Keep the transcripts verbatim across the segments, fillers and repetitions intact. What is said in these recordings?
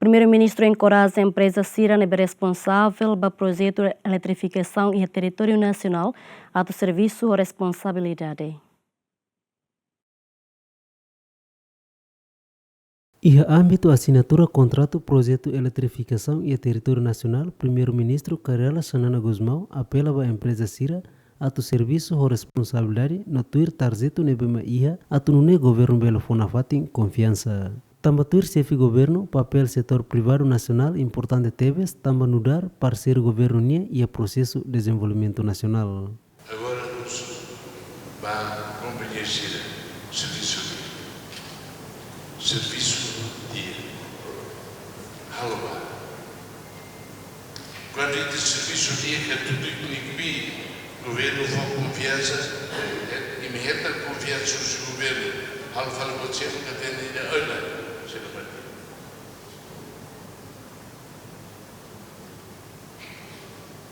Primeiru-Ministru enkoraja empreza sira ne'ebé responsavel ba projetu eletrifikasaun iha territóriu nasionál atu servisu ho responsabilidade. Iha ámbitu asinatura kontratu projetu eletrifikasaun iha territóriu nasionál, Primeiru-Ministru Kay Rala Xanana Gusmão apela ba empreza sira atu servisu ho responsabilidade no tuir tarjetu ne'ebé mak iha, atu nune'e governu bele fó nafatin konfiansa. Tanba tuir xefe governu, papél setór privadu nasionál importante tebes, tanba nu'udar parseiru governu nian iha prosesu dezenvolvimentu nasionál. Agora, husu ba kompañia sira, servisu di'ak. Servisu di'ak. Halo ba. Kuandu ita servisu di'ak, tudu ita-nia kbiit, governu fó konfiansa, eh, imi hetan konfiansa husi governu, halo fali buat seluk, ka tene ida oila, sira mati.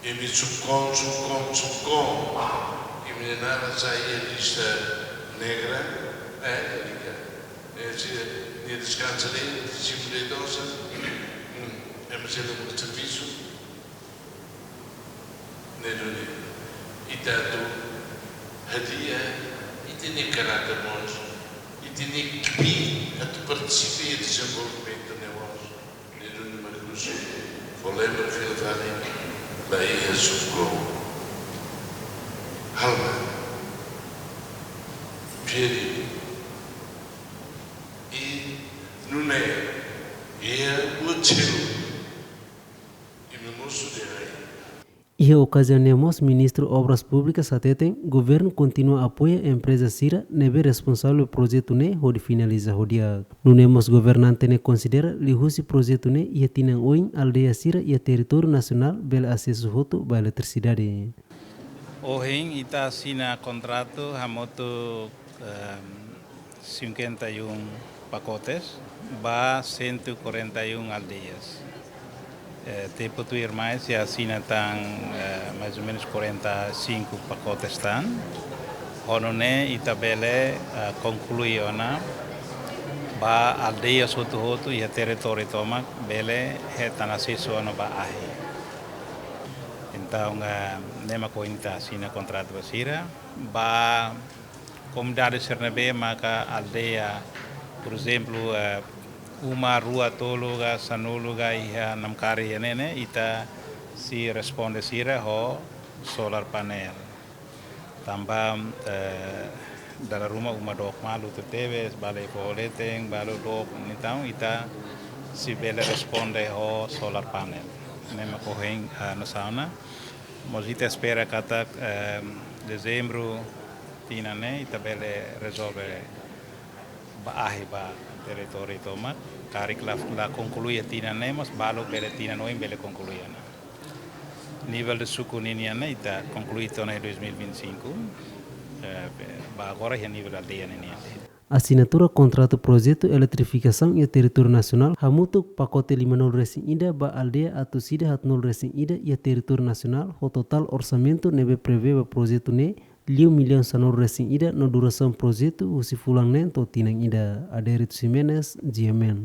Imi sukon, sukon, sukon. Imi-nia naran sai iha lista negra, eh, negra. Eh, se, ne'e deskansa de'it, simu de'it osan. Hmm, ema sira la buka servisu. Ne'e duni. Ita atu hadi'a, ita-nia karáter mós, ita-nia kbiit atu partisipa iha dezenvolvimentu ne'e mós. Ne'e duni mak husu, fó lembra fila fali, la iha sukon. Halo ba. Fieri. I nune'e, iha buat seluk, imi mosu de'it ai. Iha okaziaun ne'e mós Ministru Obras Públikas hateten, governu kontinua apoia empreza sira ne'ebé responsavel projetu ne'e hodi finaliza ho di'ak. Nune'e mós governante ne'e konsidera liuhusi projetu ne'e iha tinan oin aldeia sira iha territóriu nasionál bele asesu hotu ba eletrisidade. Ohin ita asina kontratu hamutuk, ehm, cinquenta e um pacotes ba cento e quarenta e um aldeias. Eh, tempu tuirmai sei asina tan, eh, mais ou menos quarenta e cinco pacotes tan. Ho nune'e ita bele, eh, konklui ona ba aldeias hotu-hotu iha territóriu tomak bele hetan asesu ona ba ahi. Entaun, eh, ne'e mak ohin ita asina kontratu ba sira, ba komunidade sira ne'ebé maka aldeia, por ezemplu, eh, uma rua tolu ka sanulu ka iha Namkari iha ne'e ne'e, ita sei responde sira ho solar panel. Tanba, eh, dala ruma uma dook malu tebes, balu foho leten, balu dook, entaun ita sei bele responde ho solar panel. Ne'e mak ohin, eh, no sauna. Mós ita espera katak, eh, dezembru tinan ne'e ita bele rezolve ba ahi ba territóriu tomak. Karik la, la konklui tinan ne'e, mas balu bele tinan oin bele konklui ona. Nivel de suku ninian ne'e ita konklui to'o ona dois mil e vinte e cinco, eh, ba agora iha nivel aldeia ninian. Asinatura kontratu projetu eletrifikasaun iha territóriu nasionál hamutuk pakote lima-nulu resin ida ba aldeia atus ida haat-nulu resin ida iha territóriu nasionál ho totál orsamentu ne'ebé prevee ba projetu ne'e liu millaun sanulu resin ida no durasaun projetu husi fulan neen to'o tinan ida. Adérito Ximenes, G M N.